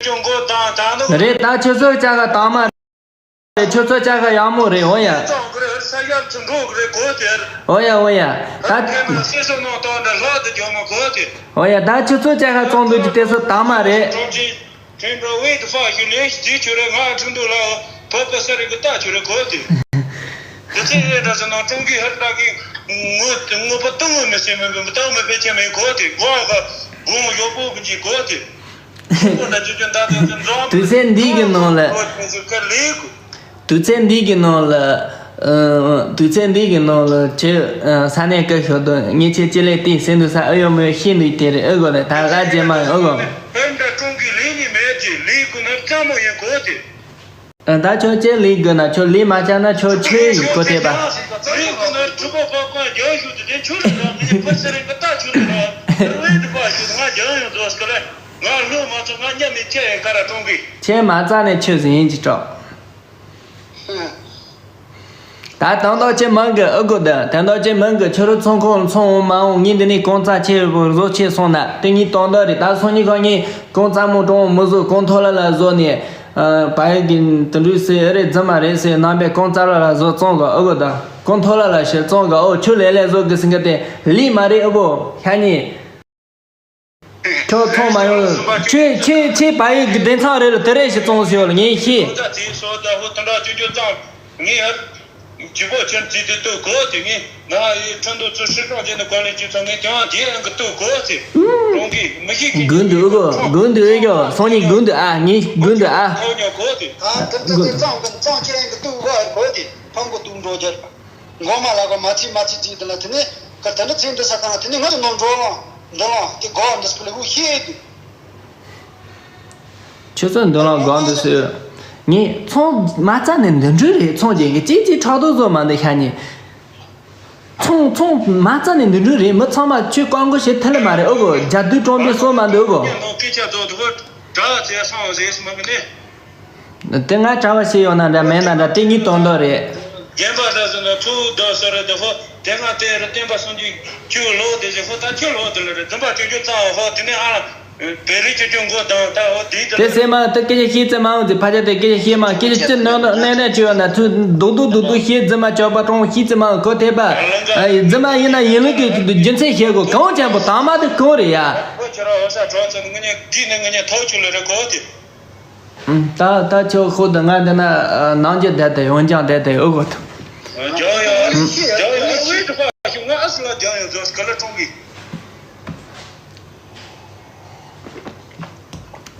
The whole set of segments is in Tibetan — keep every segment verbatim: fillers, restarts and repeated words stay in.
ཅུང་མགོ་དང་ད་ནུ། རེད། ད་ཁྱོད་ཚོ་ཅག་ག་དྭངས་མ་རེད། ཁྱོད་ཚོ་ཅག་ག་ཡག་མོ་རེད། འོ་ཡ། ཙང་གི་རེད། ས་ཡར་ཚུར་འགྲོ་གི་རེད་གོ་དེར། འོ་ཡ། འོ་ཡ། ད་ད་དེ་མ་སེ་སོ་ནང་ཏོག་འདྲ་ལྷག་ཏུ་འཇོག་མ་གོ་དེ། འོ་ཡ། ད་ཁྱོད་ཚོ་ཅག་ག་ཙོང་འདུག་གི་དེ་ཚོ་དྭངས་མ་རེད། ཀྲུང་ཆེན་ཁྲིན་ཀྲོ་ཝེ་དུ་ཧྥ་ཞུ་ལེ་ཞི་དེ་ཁྱོད་རེད། ང་ཁྲིན་ཏུ་ལ་བོད་པ་ས་རེད་གི་ད་ཁྱོད་རེད་གོ་དེ། དེ་ཚེ་ཨེ་འདྲ་ཟེར་ན་ཀྲུང་གི་ཧར་ད་གི་ངོ་ངོ་པ་ཏང་མི་སེ་མི་མི་ཏང་མི་ཕལ་ཆེར་མེད་གོ་དེ། གོ་ག་གོང་ཡོག་པོ་གི་ཅི་གོ་དེ། ཁོ་ན་ཅི་ཅི་འདྲ་ཟེར་ཟེར་འཛོམས། དུས་ཚོད་འདི་གི་ནང་ལ། ཁོ་ཚོ་ཁ་ལེགས། དུས་ཚོད་འདི་གི་ནང་ལ། ཨ། དུས་ཚོད་འདི་གི་ནང་ལ་ཁྱེད། ཨ། ས་གནས་སྐད་ཤོད་དོ། ངས་ཁྱེད་ཅི་ལས་དེ་ཟེར་འདུག་ས་ཨེ་ཡོད་མེད་ཤེས་འདུག་དེ་རེད། ཨེ་གོ་ལེ་ད་ལ་རྗེས་མ་ཨེ་གོ། ཨེ་འདྲ་ཀྲུང་གི་ལས་ནི་མེད་ཀྱི་ལས་ཀུན་ནི་ཙམ་མོ་ཡིན་གོ་དེ། ཨ། ད་ཁྱོད་ཅི་ལས་དགོས་ན་ཁྱོད་ལས་མ་བྱས་ན་ཁྱོད་ཆོས་ཡིན་གོ་ཐེ་པ། ལས་ཀུན་ནི་གྲུབ་པ་པ་ཀ་རྒྱ་ཞུ་དེ་དེ་ཆོས་རེད་ད། མི་ནི་ཕར་ཚེ་རིང་གི་ད་ཆོས་རེད་ད། དེ་བས་དེ་པ་ཞུ་ང་རྒྱ་ཡོང་དོ་སྐད་ལ་ང་ལོ་མ་ཚོ་ང་མཉམ་མི་ཁྱེད་ཡིན་ཀ་ར་ཀྲུང་གི། ཁྱེད་མ་རྩ་ནས་ཆོས་ཟིན་ཡིན་གྱི་གྲོགས། ད་དང་ཐོག་ཅི་མང་གི་ཨ་གོ་ད་དང་ཐོག་ཅི་མང་གི་ཁྱོད་རང་ཚོང་ཁང་ཚོང་འོང་མ་འོང་ངས་འདི་ནས་གང་ཙམ་ཆེ་བོ་བཟོ་ཆེ་སོང་ན་དེ་ངས་དང་ཐོག་རེད། ད་སང་ཉིན་ཁ་ངས་གང་ཙམ་མོ་གྲོང་མི་བཟོ་གང་ཐོག་ལ་ལ་བཟོ་ནས། ཨ། བ་ཡི་གི་དུད་འགྲོ་ཟེར་ཨེ་རེད། རྫུན་མ་རེད་ཟེར་རྣམ་པས་གང་ཙམ་ལ་ལ་བཟོ་བཙོང་གི་ཨ་གོ་ད་གང་ཐོག་ལ་ལ་ཞེ་བཙོང་གི། ཨོ་ཁྱོད་ལས་ལས་བཟོ་གི་ཟིན་གི་དེ་ལས་མ་རེད་ཨ་བོ་ཤ་ཉེ། ཁྱོད་ཚོང་མ་ཡོང་། ཁྱོད་ཁྱོད་ཁྱོད་བ་ཡི་གི་གདན་ཚང་རེད་ལ་དེ་རེད་ཞིག་བཙོང་ཟེར་ཡོད་ལ་ངས་ཤེས། སོ་ད་ཧོ་ད་འདྲ་ཅུ་ཅུ་ཙང་ངས་ཡར་ཇི་བོ་ཁྱོད་ཅི་དེ་ལྟོས་གོ་དེ་ངས་ང་ཡི་ཁྲིན་ཏུ་ཚོ་སྲིད་སྐྱོང་ཅན་དུ་གོ་ལེ་ཅི་ཚོ་ངས་དེ་ཡང་དེ་ཡང་གི་ལྟོས་གོ་དེ་རོང་གི་མི་ཤེས་གི་དགུན་དུ་ཨུ་གོ་དགུན་དུ་ཨེ་གོ་སང་ཉིན་དགུན་དུ་ཨ་ངས་དགུན་དུ་ཨ། ཁོ་ཉོ་གོ་དེ་ད་དེ་ཚོ་དེ་ཙང་གི་ཙང་ཅི་ཡང་གི་ལྟོས་གོ་ཨ་གོ་དེ་ཕང་གོ་དུ་འགྲོ་རྒྱུ། མགོ་མ་ལ་གོ་མ་ཚིག་མ་ཚིག་ཅིག་དེ་ལ་དེ་ནས་ག་དེ་འདྲ་ཚིག་འདི་ས་དང་དེ་ནས་ང་ཚོ་ནང་འགྲོ་ལོང་འགྲོ་ལོང་དེ་གོ་འདི་སྐུ་ལ་ཧུ་ཤེས་དུས། ཁྱོད་ཚོ་འདི་ལོང་གོ་འདི་སུ། ངས་ཚོང་མ་རྩ་ནས་འདི་འདྲ་རེད། ཚོང་རྒྱག་གི་ཅིག་ཅིག་ཕྲག་དོག་བཟོ་མ་འདི་ཤ་ཉེ། ཚོང་ཚོང་མ་རྩ་ནས་འདི་འདྲ་རེད། མི་ཚང་མ་ཁྱོད་བཀའ་མགོ་བྱེད་ཐུབ་ལེ་མ་རེད་ཨོ་གོ་རྒྱ་དུས་གྲོང་པའི་སོ་མ་འདུག་གོ། དེ་ང་གྲྭ་བ་བྱས་ཡོད་ན་འདྲ་མེད་ན་འདྲ་དེ་གཉིས་དོན་དག་རེད། རྒན་པ་ད་ཟེར་ན་ཐུགས་རྡོ་སོ་རེད་དེ་ཧོ། དེ་སྔ་དེ་རུ་སྟོན་པ་སངས་རྒྱས་ཁྱོད་ལོ་དེ་ཟེར་ཧོ། ད་ཁྱོད་ལོ་དེ་ལ་རེད། རྫུན་པ་ཅོ་ཅོ་ཙང་ཧོ། དེ་ནས་ཨ་བེ་རི་ཅོ་ཅོ་མགོ་དང་ད་ཧོ་དེ་དེ་སེ་མ་དེ་སྐད་ཆ་བཤད་ཙམ་མ་འོང་ཚེ་ཕ་ཆ་དེ་སྐད་ཆ་བཤད་མ་སྐད་ཆ་ཅི་ནང་དུ་གནས་གནས་ཅི་ཡོད་ན་ཐུགས་རྡོག་རྡོག་རྡོག་རྡོག་བཤད་རྫུན་མ་ཅོག་པ་ཀྲོང་བཤད་ཙམ་མ་འོང་གོ་ཐེ་པ། རྫུན་མ་ཡིན་ན་ཡིན་ལུགས་ཀྱི་རྒྱུ་མཚན་བཤད་དགོས། གང་བྱས་པོ་དང་མ་དེ་གང་རེད་ཡ། ཁྱོད་ར་ཧོ་ས་གྲོགས་ཚོ་ངུ་ཉེ་དེ་ནས་ངུ་ཉེ་ཐོག་ཆུ་ལ་རེད་གོ་དེ། ད་ད་ཁྱོད་ཁོ་དང་ང་འདི་ན་ནང་རྒྱུ་བསྡད་དེ་ཡོང་རྒྱང་བསྡད་དེ་ཨོ་གོ་ཐུ། རྒྱང་ཡོད་རྒྱང་ཡོད་ངའི་དྲི་བ་ཞུ་ང་ཨ་སི་ལ་རྒྱང་ཡོད་ཛོ་སི་ག་ལ་ཀྲོང་གི།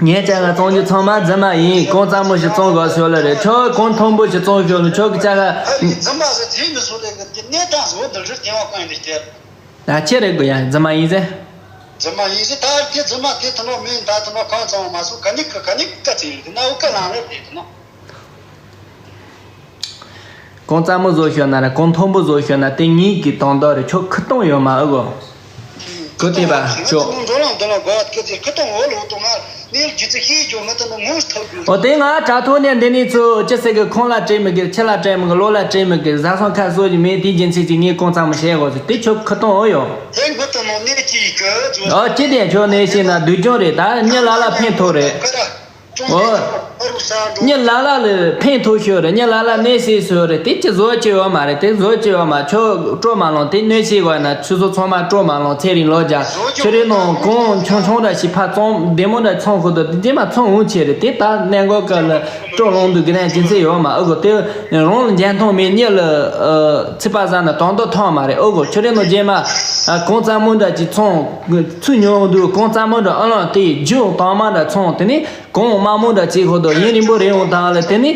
ངས་ཅག་ག་བཙོང་རྒྱུ་ཚང་མ་རྫུན་མ་ཡིན། གང་གཙང་མོ་ཞིག་བཙོང་དགོས་ཤོག་ལ་རེད། ཁྱོད་གང་མཐོན་པོ་ཞིག་བཙོང་ཤོག་ལ་ཁྱོད་ཀྱི་ཅག་ག་རྫུན་མ་ཟེར་ཚིག་མི་སོ་ལེ་གི་གནས་སྟངས་བཟོ་འདི་འདྲ་དེ་བ་གང་ཡིན་དེ་སྟེར། ད་ཁྱེད་རེད་དགོས་ཡ་རྫུན་མ་ཡིན་ཟེར། རྫུན་མ་ཡིན་ཟེར། ད་དེ་རྫུན་མ་དེ་ཐུ་ནོ་མིན་ད་ཐུ་ནོ་གང་ཚང་མ་སུ་ག་ནི་ག་ག་ནི་ག་ཚིག་ཡིན་ན་འུ་ཀ་ལང་རེད་དེ་ཐུ་ནོ། གང་གཙང་མོ་བཟོ་ཤོད་ན་ར་གང་མཐོན་པོ་བཟོ་ཤོད་ན་དེ་ངེད་ཀྱི་དོན་དག་རེད། ཁྱོད་ཁུ་སྟོང་ཡོད་མ་ཨུ་གོ། ཁུ་སྟོང་བ་ཁྱོད། འགྲོ་ལང་འདི་ལ་གོ་ཨ་ཁུ་ཚེ་ཁུ་སྟོང་འོ་ལོ་ཏོ་ང་ནི་རྒྱུ་ཚིག་ཤེས་རྒྱུ་མི་ཐུབ་ནོ་ངོ་ཐུབ་རྒྱུ། ཨོ་དེ་ང་དྲ་ཐོག་ནས་འདི་ནས་ཚུར་ཅི་ཟེར་གི་ཁོང་ལ་སྤྲད་མི་དགོས། ཁྱི་ལ་སྤྲད་མི་དགོས། ལོ་ལ་སྤྲད་མི་དགོས། བཟའ་ཚང་ཁ་གསོ་རྒྱུ་མེད། དེའི་རྒྱུ་མཚན་གྱིས་ངས་གང་ཚང་མ་བྱས་དགོས་ཟེར་དེ་ཁྱོད་ཁུ་སྟོང་ཨོ་ཡོད། དེ་ངོ་ཐུབ་ནོ་གནས་ཀྱི་གི་ཨོ་ཅི་དེ་ཁྱོད་གནས་ཤེས་ན་སྡུག་ཅོང་རེད། ད་མྱི་ལ་ལ་ཕན་ཐོགས་རེད། ཨོ། མྱི་ལ་ལ་ལ་ཕན་ཐོགས་ཤོས་རེད། མྱི་ལ་ལ་གནས་སྲིད་སྲོལ་རེད། དེ་ཅི་བཟོ་ཅི་ཡོད་མ་རེད། དེ་བཟོ་ཅི་ཡོད་མ། ཁྱོད་སྤྲོ་མ་ལོང་དེ་གནས་སྲིད་དགོས་ན་ཆུ་ཚོད་ཚང་མ་སྤྲོ་མ་ལོང་ཚེ་རིང་ལོ་རྒྱ་ཁྱོད་རེ་ནང་གོང་ཆུང་ཆུང་འདྲ་ཞིག་ཕ་བཙོང་བདེ་མོ་འདྲ་ཚོང་ཁུ་དོ་དེ་རྗེས་མ་ཚོང་འུ་ཆེ་རེད། དེ་ད་གནས་འགོ་ཀ་ལ་སྤྲོ་ལོང་འདུག་གི་ན་རྒྱུ་མཚན་ཡོད་མ། ཨོ་གོ་དེ་རང་ལ་འཇོན་ཐང་མེད། མྱི་ལ་ཚིག་པ་ཟ་ན་དོན་དུ་ཐོན་མ་རེད། ཨོ་གོ་ཁྱོད་རེ་ནང་རྗེས་མ་གོང་ཙམ་མོ་འདྲ་ཅིག་ཚོང་ཚུ་ཉོ་འདུག་གོང་ཙམ་མོ་འདྲ་ཨ་ལོང་དེ་རྒྱུ་དང་མ་འདྲ་ཚོང་དེ་ནི། གོང་དམའ་མོ་འདྲ་གཅིག་ཧོ་དོ་ཡིན་རིང་པོ་རེད་འོང་དང་ལ་དེ་ནི་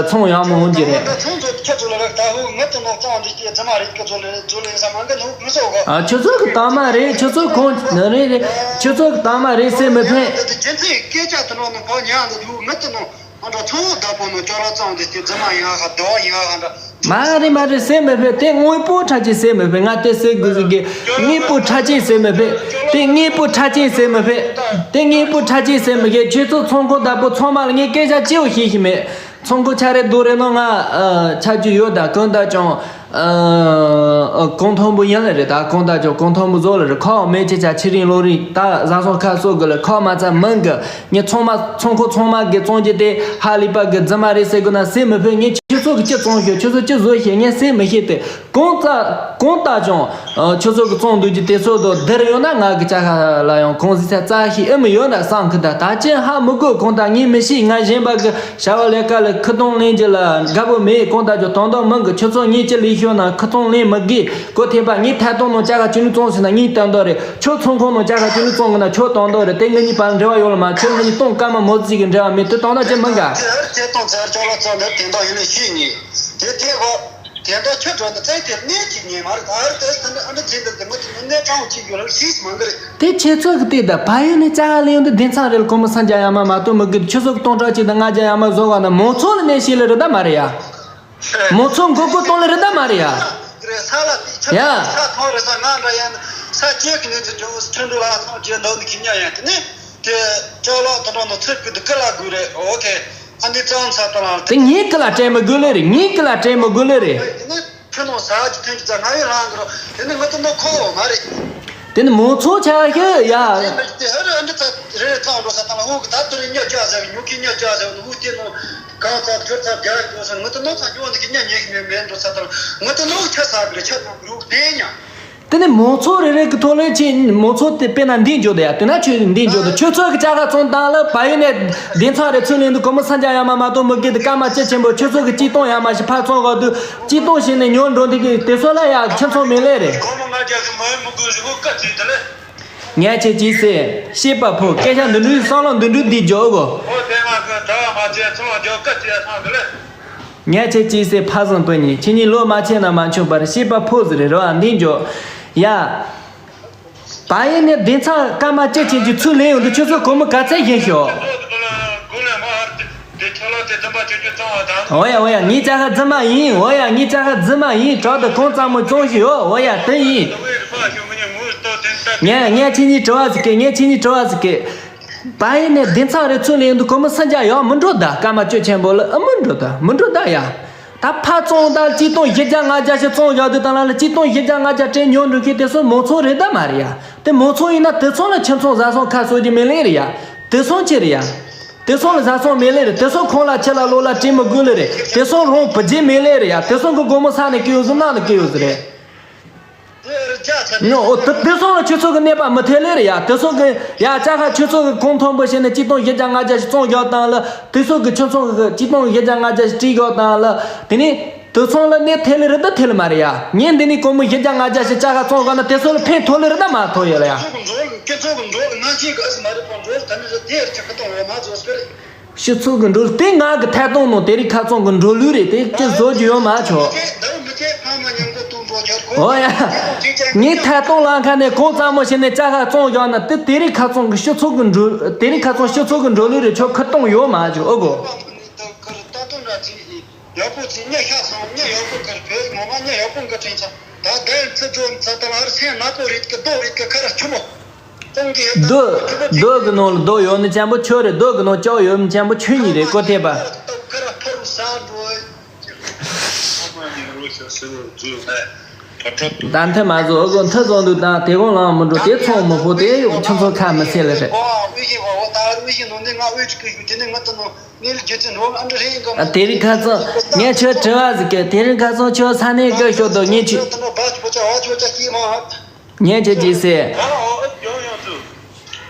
ཚོང་ཡག་མོ་འོང་གི་རེད། ཚོང་ཚོ་ཁྱེད་ཚོ་ལ་རག་ད་ཧུ་ངི་ཏི་ནོ་གཙང་འདི་སྐྱེ་ཚ་མ་རེད། ཁྱེད་ཚོ་ལ་རེད་ཚོ་ལ་ཡིན་ས་མ་འགའ་ནུ་མི་ཚོ་གོ། ཨ་ཁྱོད་ཚོ་གི་དང་མ་རེད། ཁྱོད་ཚོ་གོང་རེད་རེད། ཁྱོད་ཚོ་གི་དང་མ་རེད་ཟེར་མི་ཕན། ད་དེ་རྒྱུ་མཚན་སྐད་ཆ་དུ་ནོ་ནི་གོ་ཉག་འདི་ཧུ་ངི་ཏི་ནོ་ཨ་འདྲ་ཚོ་བདག་པོ་ནོ་ཅོ་ལ་གཙང་འདི་སྐྱེ་ཚ་མ་ཡིན་ཧ་ཁ་དོ་ཡིན་ཧ་ཁ་འདྲ། མ་རེད་མ་རེད་ཟེར་མི་ཕོད། དེ་དངོས་པོ་ཁྲ་ཆེན་ཟེར་མི་ཕོད། ང་དེ་ཟེར་དགོས་ཟེར་གི། དངོས་པོ་ཁྲ་ཆེན་ཟེར་མི་ཕོད། དེ་དངོས་པོ་ཁྲ་ཆེན་ཟེར་མི་ཕོད། དེ་དངོས་པོ་ཁྲ་ཆེན་ཟེར་མི་གི། ཁྱོད་ཚོ་ཚོང་ཁང་བདག་པོ་ཚང་མ་ལ་ངས་སྐད་ཆ་གཅིག་པོ་བཤད་ཤེས་མེད། ཚོང་ཁང་ཆ་རེ་རྡོ་རེ་ནང་ང་ཆ་རྒྱུ་ཡོད་ད་གང་ད་ཀྱང་། ཨ། གོང་མཐོན་པོ་ཡིན་ལེ་རེད། ད་གོང་ད་ཅོག་གོང་མཐོན་པོ་བཟོ་ལེ་རེད། ཁོ་མེ་ཆེ་ཆ་ཕྱི་རིང་ལོ་རིང་ད་བཟའ་ཚང་ཁ་གསོ་དགོས་ལེ། ཁོ་མ་ཚད་མིན་གི་ངས་ཚང་མ་ཚོང་ཁང་ཚང་མ་གི་བཙོང་རྒྱུ་དེ་ཧ་ལས་པ་གི་རྫུན་མ་རེད་ཟེར་དགོས་ན་ཟེར་མི་ཕོད། ངས་ཁྱོད་ཚོ་གི་ཅི་བཙོང་ཤོག་ཁྱོད་ཚོ་ཅི་བཟོ་ཤེས་ངས་ཟེར་མི་ཤེས་ཏེ། གང་ལྟ་གང་ལྟ་ཀྱང་ཁྱོད་ཚོ་གི་བཙོང་འདུག་རྒྱུ་དེ་ཚོ་དང་བསྡུར་ཡོང་ན་ང་གི་ཅ་ཁ་ལ་ཡང་གང་ཟེར་ས་རྩ་ཤེས་ཨེ་མི་ཡོད་ན་བསམ་གི། ད་ད་ཅི་ཧ་མི་གོ། གང་ལྟ་ངས་མི་ཤེས། ང་གཞན་པ་གི་བྱ་བ་ལས་ཀ་ལ་ཁུ་སྟོང་ལེན་རྒྱུ་ལ་དགའ་པོ་མེད། གང་ལྟ་ཀྱང་དོན་དག་མིན་གི། ཁྱོད་ཚོ་ངས་ཅི་ལས་ཤོད་ན་ཁུ་སྟོང་ལེན་མི་དགོས། གོ་ཐེ་པ་ངས་ཐད་གཏོང་ནང་ཅ་ག་ཅི་ནུས་བཙོང་ཟིན་ན་ངས་དོན་དག་རེད། ཁྱོད་ཚོང་ཁང་ནང་ཅ་ག་ཅི་ནུས་བཙོང་གི་ན་ཁྱོད་དོན་དག་རེད། དེ་ངེད་གཉིས་བར་འབྲེལ་བ་ཡོད་ལ་མ། ཁྱོད་ངེད་གཉིས་སྟོང་སྐར་མ་མོ་ཙིག་གི་འབྲེལ་བ་མེད། དེ་དོན་དག་ཅི་མིན་ག། དེ་ཨར་ཐད་གཏོང་ཚར་ཅོག་ལ་ཚོ་འདིར་དེ་འདྲ་ཡིན་ལས་ཤེས་ངེས། དེ་ཐད་གོ། དེ་འདྲ་ཁྱོད་འགྲོ་ན་ཙེ་དེ་གནས་ཀྱི་ཉེ་མར་ཨར་དེ་ཚོ་འདི་ཨ་འདྲ་ཚེ་འདི་དེ་མི་དེ་ནི་གནས་གྲངས་གཅིག་ཡོད་ལ་ཤེས་མང་གི་རེད། དེ་ཁྱེད་ཚོ་གི་དེ་ད་ཕ་ཡུལ་ནས་ཅ་ག་ལེན་ཡོང་དུས་བདེ་ཚང་རེད་ལ། ཁོ་མོ་སང་རྒྱ་ཡ་མ་མ་གཏོགས་མི་དགོས། ཁྱོད་ཚོ་གི་སྟོང་ཕྲག་གཅིག་དང་ལྔ་བརྒྱ་ཡ་མ་བཟོ་བ་ན་མང་ཚོགས་ལ་གནས་ཤེས་ལེ་རེད་ད་མ་རེད་ཡ། མང་ཚོགས་མགོ་སྐོར་གཏོང་ལེ་རེད་ད་མ་རེད་ཡ། རེད་ས་ལ་དེ་ཆ། ཡ། ས་ཐོག་རེད་ས་ང་འདྲ་ཡན་ས་སྐྱེས་ཀྱི་ནས་ཚུར་ཅོག་ཁྲིན་ཏུ་ལ་ཐོག་རྗེས་འདོན་གི་ཉ་ཡན་དེ་ནི་དེ་ཅོག་ལ་ད་དྲང་ནོ་ཚུར་གི་དུ་ཀི་ལ་དགོས་རེད། ཨོ་ཁེ། ཨ་འདི་ཙམ་ས་ད་ལ་དེ་ངའི་ཀི་ལ་སྤྲད་མི་དགོས་ལེ་རེད། ངའི་ཀི་ལ་སྤྲད་མི་དགོས་ལེ་རེད། དེ་ནི་ཕུ་ནོ་ས་ཀྱི་ཐོན་གྱི་ཙ་ང་ཡི་རང་གི་རོ། དེ་ནི་ང་ད་ནོ་ཁོ་མ་རེད། དེ་ནི་མང་ཚོགས་ཆ་ཤི་ཡ། དེ་ཧ་རི་ཨ་འདི་ཚ་རེ་རེ་ཚང་འགྲོ་ས་ད་ལ་འུ་གི་ད་དུ་རི་ཉ་ཅ་ཟེར་གི་ཉོ་གི་ཉ་ཅ་ཟེར་གི་འུ་དེ་ནོ། གང་ཚ་ཁྱོད་ཚ་རྒྱ་ཡོད་ས་ངུ་ཏི་ནོ་ཚ་ཡོང་ནི་གི་ཉ་ཉེ་གི་མེད་མེད་འགྲོ་ཚ་དང་ངུ་ཏི་ནོ་ཆ་ས་གི་ཆ་ཐོག་རུ་བདེ་ཉ། དེ་ནི་མང་ཚོགས་རེ་རེ་གི་ཐོག་ལས་ཆེ་མང་ཚོགས་དེ་དཔེར་ན་འདི་འཇོག་དེ་ཡ། དེ་ན་ཁྱོད་འདི་འཇོག་དེ་ཁྱོད་ཚོ་གི་ཅ་ག་ཚོང་དང་ལ་བ་ཡོད་ནས་བདེ་ཚང་རེ་ཚུར་ལེན་དུ་གོ་མོ་ས་འཇའ་ཡ་མ་མ་གཏོགས་མི་དགོས་དེ་སྐར་མ་བཅུ་ཆེན་པོ་ཁྱོད་ཚོ་གི་གཅིག་སྟོང་ཡ་མ་ཞིག་ཕར་ཚོང་གོ་དུ་གཅིག་སྟོང་ཞིག་ནས་ཉོ་འགྲོ་འདི་གི་དེ་ཚོ་ལ་ཡ་ཁྱོད་ཚོ་མི་ལས་རེད། སྒོར་མོ་ལྔ་བརྒྱ་གི་མ་ཡོད་མི་དགོས་ཞིག་གོ་སྐད་ཆེ་དེ་ལས། ཉན་ཆེ་ཅི་སེ་ཤེས་པ་ཕོ་སྐད་ཆ་འདི་འདྲའི་བསམ་བློ་འདི་འདྲའི་འདི་འཇོག་གོ། ཨོ་དེ་ང་གི་གྲྭ་བ་མ་བྱས་ཚོང་རྒྱག་སྐད་ཆེ་སོང་དེ་ལས། ཉན་ཆེ་ཅི་སེ་ཕ་བཟང་པོ་ཉིད་ཁྱེད་གཉིས་ལོ་མ་ཆེ་ན་མ་འཆུང་པར་ཤེས་པ་ཕོ་ཟེར་རེད་རོ། ཨ་འདི་འཇོག་ཡ། བ་ཡིན་ནི་བདེ་ཚང་སྐར་མ་བཅུ་ཆེན་གྱི་ཚུལ་ལེན་ཡོང་དུས་ཁྱོད་ཚོ་གོ་མི་ག་ཚད་ཡིན་ཤོག་དེ་ཁྱོད་ལ་དེ་རྫུན་པ་ཁྱོད་ཁྱོད་བཙོང་བ་དང་། འོ་ཡ་འོ་ཡ་ངའི་ཅ་ཁ་རྫུན་མ་ཡིན། འོ་ཡ་ངའི་ཅ་ཁ་རྫུན་མ་ཡིན། དྲག་ཏུ་གང་ཙམ་མོ་བཙོང་ཞིག་ཡོད། འོ་ཡ་དེ་ཡིན། ངས་ངས་ཁྱེད་གཉིས་དྲི་བ་ཟིག་གི། ངས་ཁྱེད་གཉིས་དྲི་བ་ཟིག་གི། བ་ཡིན་ནས་བདེ་ཚང་རེ་ཚུར་ལེན་དུས་གོ་མི་སུམ་བརྒྱ་ཡོད་མི་འགྲོ་ད། སྐར་མ་བཅུ་ཆེན་པོ་ལ་ཨ་མི་འགྲོ་ད་མི་འགྲོ་ད་ཡ། ད་ཕར་བཙོང་ད་གཅིག་སྟོང་བཞི་བརྒྱ་ལྔ་བརྒྱ་ཞིག་བཙོང་བཞག་དུས་ད་ལ་ལ་གཅིག་སྟོང་བཞི་བརྒྱ་ལྔ་བརྒྱ་སྤྲད་ཉོ་འགྲོ་མཁན་དེ་ཚོ་མང་ཚོགས་རེད་ད་མ་རེད་ཡ། དེ་མང་ཚོགས་ཡིན་ན་དེ་ཚོ་ལ་ཁྱིམ་ཚང་བཟའ་ཚང་ཁ་གསོ་རྒྱུ་མེད་ལེ་རེད་ཡ། དེ་ཚོ་ཆེ་རེད་ཡ། དེ་ཚོ་ལ་བཟའ་ཚང་མེད་ལེ་རེད། དེ་ཚོ་ཁོང་ལ་ཁྱི་ལ་ལོ་ལ་སྤྲད་མི་དགོས་ལེ་རེད། དེ་ཚོ་རང་བུ་རྒྱུད་མེད་ལེ་རེད་ཡ། དེ་ཚོ་གི་སྒོར་མོ་ས་ནས་སྐྱེ་ཡོད་ཟིག་ནང་ནས་སྐྱེ་ཡོད་ཟིག་རེད། ཉོ་འོ་དེ་དེ་ཚོ་ལ་ཁྱོད་ཚོ་གི་གནས་པ་མི་ཐེ་ལེ་རེད་ཡ། དེ་ཚོ་གི་ཡ་ཅ་ཁ་ཁྱོད་ཚོ་གི་གོང་མཐོན་པོ་བྱས་ནས་གཅིག་སྟོང་བཞི་བརྒྱ་ལྔ་བརྒྱ་ཞིག་བཙོང་བཞག་དང་ལ། དེ་ཚོ་གི་ཁྱོད་ཚོ་གི་གཅིག་སྟོང་བཞི་བརྒྱ་ལྔ་བརྒྱ་ཞིག་སྤྲད་བཞག་དང་ལ། དེ་ནས་དེ་ཚོ་ལ་གནས་ཐེ་ལེ་རེད་ད་ཐེ་ལེ་མ་རེད་ཡ། ངས་འདི་ནས་སྒོར་མོ་བཞི་བརྒྱ་ལྔ་བརྒྱ་ཞིག་ཅ་ཁ་བཙོང་བཞག་ན་དེ་ཚོ་ལ་ཕན་ཐོགས་ལེ་རེད་ད་མ་ཐོགས་ཡོད་ལ་ཡ། ཁྱོད་ཚོ་གི་འགྲོ་ལ་ང་ཅིག་གི་ཨ་སི་མ་རེད་པ། འགྲོ་ལ་ད་ནི་རེད་དེ་རེད་ཁྱོད་གི་གཏོང་བ་མ་བཟོ་སྐད། སྤྱི་ཚོགས་ཀྱི་འགྲོ་ལུགས་དེ་ང་གི་ཐད་གཏོང་ནང་དེ་རིང་ཁ་སང་གི་འགྲོ་ལུགས་རེད། དེ་ཅི་བཟོ་རྒྱུ་ཡོད་མ་ཆོག་ཨོ་ཡ། ངས་ཐད་གཏོང་ལ་ཁ་ནས་གང་ཙམ་མོ་བྱས་ནས་ཅ་ཁ་བཙོང་བཞག་ན་དེ་དེ་རིང་ཁ་སང་གི་སྤྱི་ཚོགས་ཀྱི་འགྲོ་དེ་རིང་ཁ་སང་སྤྱི་ཚོགས་ཀྱི་འགྲོ་ལུགས་རེད། ཆོག་ཁ་གཏོང་ཡོད་མ་ཆོག་ཨོ་གོ། ཡག་པོ་ཚིག་ཉེ་ཤ་སོང་ཉེ་ཡག་པོ་ཁར་བོད་ངོ་མ་ཉེ་ཡག་པོ་འགའ་དྲན་ཆ་ད་ལྟ་ཚིག་ཚོ་ཚ་ད་ལ་སེམས་ནག་པོ་རེད་ཀི་རྡོ་རེད་ཀི་ཁ་ར་ཆུ་མོ། རྡོ་རྡོ་གི་ནང་ལ་རྡོ་ཡོད་ནི་ཅན་པོ་ཁྱོད་རེད། རྡོ་གི་ནང་ལྕགས་ཡོད་ནི་ཅན་པོ་ཁྱོད་གཉིས་རེད་གོ་ཐེ་པ། ད་མཐའ་མ་བཟོ་ཨ་གོ་མཐའ་བཟོ་འདུག་ད་དེ་གོང་ལངས་མི་འགྲོ་དེ་ཚོང་མི་ཕོ་དེ་ཡོང་ཁྱོད་ཚོ་ཁ་མི་སེ་ལེ་རེད། དེ་རིང་ཁ་སང་ངས་ཁྱོད་དྲི་བ་ཟིག་གི། དེ་རིང་ཁ་སང་ཁྱོད་ས་གནས་སྐད་ཤོད་དོ་ངས་ཁྱོད། ཉན་ཆེ་ཅི་སེ།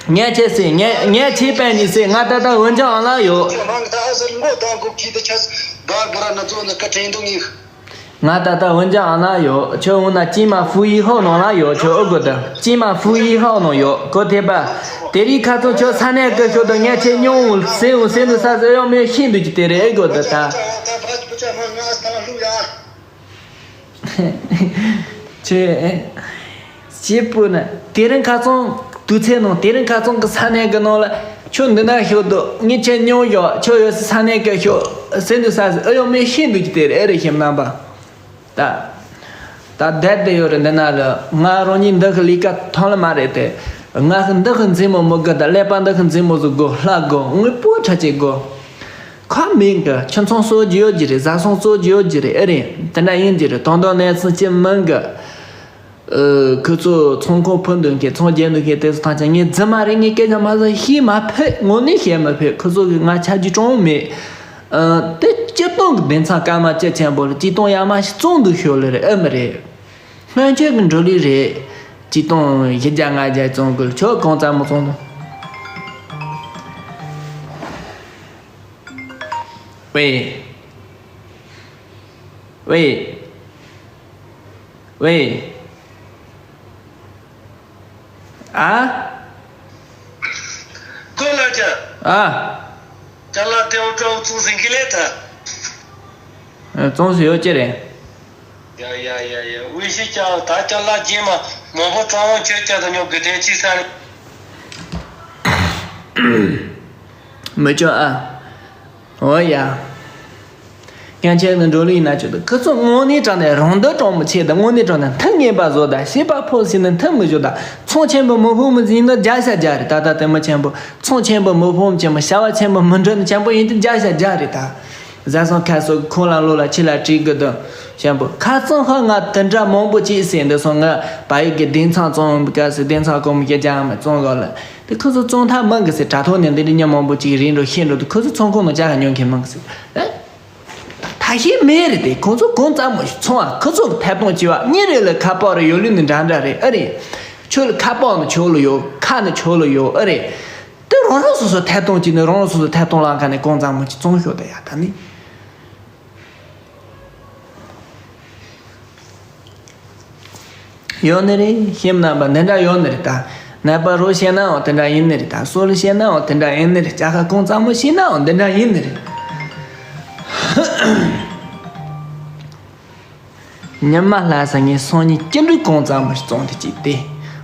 ཉན་ཆེ་སེ། ཉན་ཆེ་སེ། ཉན་ཆེ་པན་ནི་སེ། ང་ད་ལྟ་འོན་ཀྱང་ཨང་ལ་ཡོད། ང་ད་ལྟ་འོན་ཀྱང་ཨང་ལ་ཡོད། ཁྱོད་འོ་ན་ཅི་མ་ཧྥུ་ཡི་ཧའོ་ནང་ལ་ཡོད། ཁྱོད་འོ་གོ་ད་ཅི་མ་ཧྥུ་ཡི་ཧའོ་ནང་ཡོད་གོ་ཐེ་པ། དེ་རིང་ཁ་ཐོག་ཁྱོད་ས་གནས་སྐད་ཤོད་དོ་ཉན་ཆེ་ཉུང་ངུ་སེ་འུ་སེ་འདུ་ས་སེ་ཡོང་མེད་ཤིན་འདུ་ཅི་དེ་རེད་གོ་ད་ད། ཁྱེད། སྐྱིད་པོ་ན། དེ་རིང་ཁ་སང་དུས་ཚོད་ནང་དེ་རིང་ཁ་སང་གི་ས་གནས་གི་ནང་ལ་ཁྱོད་འདི་ན་ཤོད་དོ། ངས་ཁྱེད་སྙོང་ཡོད། ཁྱོད་ཡོད་ས་ས་གནས་གི་ཤོད་ཟེར་འདུག་ས་ཟེར་ཨེ་ཡོད་མེད་ཤེས་འདུག་གི་དེ་རེད་ཨེ་རེད་ཤེས་རྣམ་པ། ད་ད་བསྡད་དེ་ཡོད་རེད་འདི་ན་ལ། ང་རང་ཉིད་འདི་གི་ལས་ཀ་ཐོན་ལ་མ་རེད་དེ། ང་གི་འདི་གི་མཛེས་མོ་མི་དགོས། ད་ཀླད་པ་འདི་གི་མཛེས་མོ་ཟིག་དགོས། ལྷ་དགོས། དངོས་པོ་ཁྲ་ཆེ་དགོས། ཁ་མིན་གི་ཁྱིམ་ཚང་གསོ་རྒྱུ་ཡོད་ཀྱི་རེད། བཟའ་ཚང་གསོ་རྒྱུ་ཡོད་ཀྱི་རེད། ཨེ་རེད། དེ་འདྲ་ཡིན་གྱི་རེད། དོན་དག་གནས་ཚུལ་ཅི་མིན་གི། ཨ། ཁོ་ཚོ་ཚོང་ཁང་ཕུད་འདོན་མཁན། ཚོང་རྒྱག་འདོན་མཁན་དེ་ཚོ་ཐམས་ཅད་ངའི་རྫུན་མ་རེད། ངས་སྐད་ཆ་མ་ཟ་ཤེས་མ་ཕོད། དངོས་གནས་བཤད་མ་ཕོད། ཁོ་ཚོ་གིས་ང་ཆ་རྒྱུས་ཅང་མེད། ཨ། དེ་སྤྱིར་བཏང་གི་སྡེ་ཚན་སྐར་མ་བཅུ་ཆེན་པོ་ལ་སྤྱིར་བཏང་ཡ་མ་ཞིག་བཙོང་འདུག་ཤོད་ལེ་རེད། ཨེ་མ་རེད། སྔོན་ཆད་ཀྱི་འགྲོ་ལུགས་རེད། སྤྱིར་བཏང་བཞི་བརྒྱ་ལྔ་བརྒྱ་བཙོང་དགོས། ཁྱོད་གང་ཙམ་མོ་བཙོང་དང་། ཝེ། ཝེ། ཝེ། ཨ། ཀོ་ལ་ཅ། ཨ། ཅ་ལག་དེ་འོ་ཀྲོག་ཚུགས་ཟིན་གི་ལེ་ད། ཨ། བཙོང་ཟིན་ཡོད་ཀྱི་རེད། ཡ་ཡ་ཡ་ཡ། ཝེ་ཤི་ཅ། ད་ཅ་ལག་རྗེས་མ་མང་པོ་བཙོང་འོང་། ཁྱོད་ཅ་ད་ཉོ་དགོས་དོན་ཅི་ས་རེད། མི་ཅོ་ཨ། འོ་ཡ། སྔོན་ཆད་ནས་འགྲོ་ལུགས་ཡིན་ན་ཆོག་ད། ཁོ་ཚོ་དངོས་གནས་དྲང་གནས་རང་འདོད་གྲོགས་མོ་ཆེ་ད། དངོས་གནས་དྲང་གནས་མཐུ་ངན་པ་བཟོ་ད། བྱིས་པ་ཕོ་ཟིན་ན་མཐུ་མི་བཟོ་ད། ཚོང་ཆེན་པོ་མི་ཕོ་མི་ཟིན་ན་བརྒྱ་ཆ་བརྒྱ་རེད། ད་ལྟ་དེ་མི་ཆེན་པོ། ཚོང་ཆེན་པོ་མི་ཕོ་མི་ཆེན་པོ། བྱ་བ་ཆེན་པོ་མི་འགྲུབ་ན་ཆེན་པོ་ཡིན་དུས་བརྒྱ་ཆ་བརྒྱ་རེད་ད། བཟའ་ཚང་ཁ་སོ་ཁོང་ལ་ལོ་ལ་ཆེ་ལ་དྲིས་དགོས་དོན་ཆེན་པོ། ཁ་རྩང་ཧ་ང་དེ་འདྲ་མང་པོ་ཅིག་ཟེར་འདི་སོང་། ང་བལ་ཡུལ་གྱི་སྡེ་ཚན་བཙོང་སྐབས་སུ་སྡེ་ཚན་གོང་མོ་སྐྱེ་ཅང་མི་བཙོང་གོ་ལ། དེ་ཁོ་ཚོ་བཙོང་ཐབས་མང་གི་ཟེར། དྲ་ཐོག་ནས་འདི་འདྲ་མི་མང་པོ་ཅིག་རིག་འགྲོ་ཤེས་འགྲོ་དུས། ཁོ་ཚོ་ཚོང་ཁང་ནང་ཅ་ལག་ཉོ་མཁན་མང་གི་ཟེར། ཨ། ཐ་ཤི་མེད་རེད་དེ། ཁོ་ཚོ་གང་ཙམ་མོ་ཞིག་བཙོང་ཨ། ཁོ་ཚོ་གི་ཐད་གཏོང་བྱེད་པ། མྱི་རེ་ལ་ཁ་པར་རེ་ཡོད་ལུགས་ནི་འདྲ་འདྲ་རེད། ཨ་རེད། ཁྱོད་ལ་ཁ་པར་ནི་ཁྱོད་ལ་ཡོད། ཁ་ནི་ཁྱོད་ལ་ཡོད། ཨ་རེད། དེ་རང་རང་སོ་སོ་ཐད་གཏོང་བྱས་ནས་རང་རང་སོ་སོ་ཐད་གཏོང་ལམ་ཁ་ནས་གང་ཙམ་མོ་ཞིག་བཙོང་ཤོག་ད་ཡ། ད་ནི། ཡོད་ནི་རེད། ཁྱིམ་རྣམ་པ་འདི་འདྲ་ཡོད་ནི་རེད་ད། ནད་པ་རོ་བཤད་ནའང་དེ་འདྲ་ཡིན་ནི་རེད་ད། སྲོག་ལ་བཤད་ནའང་དེ་འདྲ་ཡིན་ནི་རེད། ཅ་ལག་གང་ཙམ་མོ་བཤད་ནའང་འདི་འདྲ་ཡིན་ནི་རེད། ཉི་མ་ལྷ་ས་ངས་སང་ཉིན་ཅི་འདྲ་གང་ཙམ་མོ་ཞིག་བཙོང་དེ་ཅིག་དེ།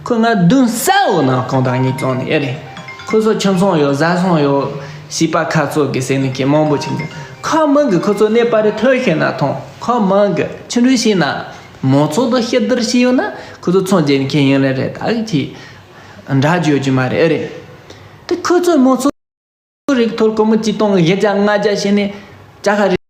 ཁོ་ང་བདུན་ས་འོ་ན་གང་དག་ངས་བཙོང་ནི་ཨེ་རེད། ཁོ་ཚོ་ཁྱིམ་ཚང་ཡོད། བཟའ་ཚང་ཡོད། བྱིས་པ་ཁ་ཚོ་གི་ཟེར་ནི་གི་མང་པོ་ཅིག་འདུག་ཁོ་མང་གི་ཁོ་ཚོ་གནས་པ་རེ་ཐོས་ཤེས་ན་ཐོང་། ཁོ་མང་གི་ཆུ་འདྲུད་ཤེས་ན། མང་ཚོགས་དང་ཤི་བསྡུར་བྱས་ཡོད་ན་ཁོ་ཚོ་ཚོང་རྒྱག་མཁན་ཡིན་ལེ་རེད། ད་གི་ཅི་འདྲ་བརྗོད་རྒྱུ་མ་རེད། ཨེ་རེད། དེ་ཁོ་ཚོས་མང་ཚོགས་རིགས་ཐོར་གོ་མོ་ཅི་གཏོང་གི་བཞི་བརྒྱ་ལྔ་བརྒྱ་བྱས་ནས་ཅ་ལག་རིགས།